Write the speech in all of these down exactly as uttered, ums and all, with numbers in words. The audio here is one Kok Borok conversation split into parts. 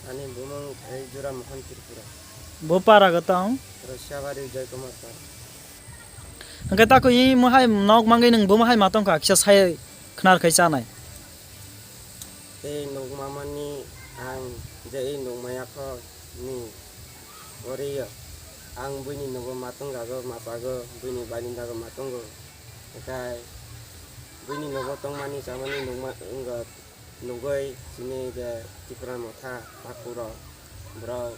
Ani bumung Jura Mohan Tripura. Bo para gotong? Rosiabari Joy Kumar Para. Hwnkhe tako i mohai nok mangwi nwng bo mohai ma tongkha kisa sai khnar khai chanai. Tei nukmamani ang je i nukmaya kho ni orio ang buini nogo matung jago machago buini barindago matungo. Hwnkhe buini nogo tongmani chamani nukma wngkha. Nugwi chini je Tipra Motha takhuk rok borok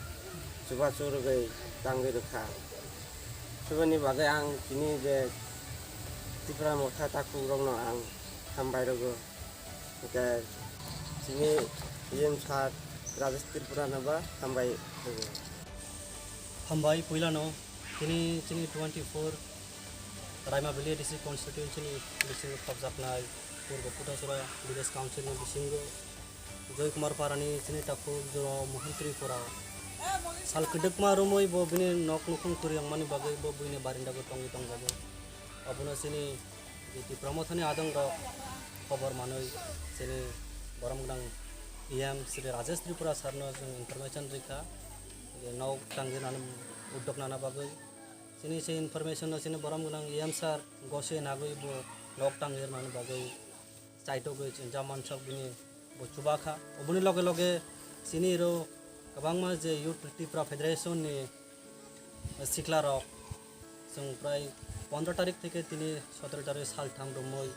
chubachu rwgwi tangwi rwkha. Chubani bagwi ang chini je Tipra Motha takhuk rokno ang hambai rwgo. Hwnkhe chini E M sir Rajesh Tripura no ba hambai rwgo. Hambai puilano chini chini twenty four Raima Valley District Constituency ni bisingo khopjaknai Purbo Kuthasura Village Council ni bisingo Joy Kumar Parani chini takhuk Jura Mohan Tripura sal kwdwkma romwi bo bini nok nukhung kwrwi wngmani bagwi bo buini barindago tongwi tongjago. Obono chini je Tipra Mothani adongrok khobor manwi chini borom gwnang E M Shri Rajesh Tripura sir no chwng information rikha je nok tangwi nani uddog nana bagwi. Chini se information no chini borom gwnang E M sir gose nagwi bo nok tangwi rwmani bagwi chaitogwi chini ja mansak bini bo chubakha. Oboni loge loge chini ro kwbangma je Youth Tipra Federation ni sikla rok chwng prai pondro tarik theke tini sotoro tarik saltham romwi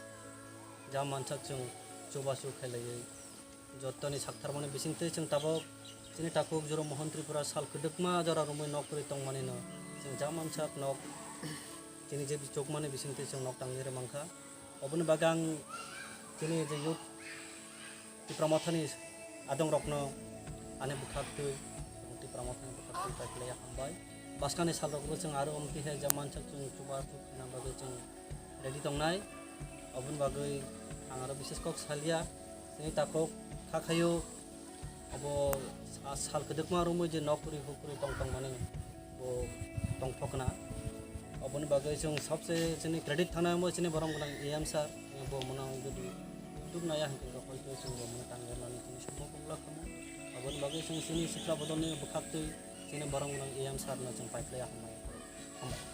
ja mansak chwng chubachu khailaiwi jottoni saktharmani bisingtwi chwng tabuk chini takhuk Jura Mohan Tripura sal kwdwkma jora romwi nok kwrwi tongmani no chwng ja mansak nok chini je chukmani bisingtwi chwng nok tangwi rwmangkha. Oboni bagwi ang chini je youth Tipra Mothani adongrokno ani bwkhaktwi, Tipra Mothani bwkhaktwi pai khlaiya hambai. Bwskangni salrokbo chwng aro omtwi hai ja mansak chwng chubachu khaina bagwi chwng ready tongnai. Oboni bagwi ang aro bises kok salia. Chini takhuk kha khaio abo sa-, sal kwdwkma romwi je nok kwrwi huk kwrwi tong tongmani bo tongthokna. Oboni bagwi chwng sabse chini credit thana omo chini borom gwnang E M sir, bo mano jodi YouTube naya hwnkhe hoito chwng bo mano tangwi rwnani chini sumung pungla khamu. Oboni bagwi chwng chini sikla bodolni bwkhaktwi chini borom gwnang E M sir no chwng pai khlaiya hambai. Hambai.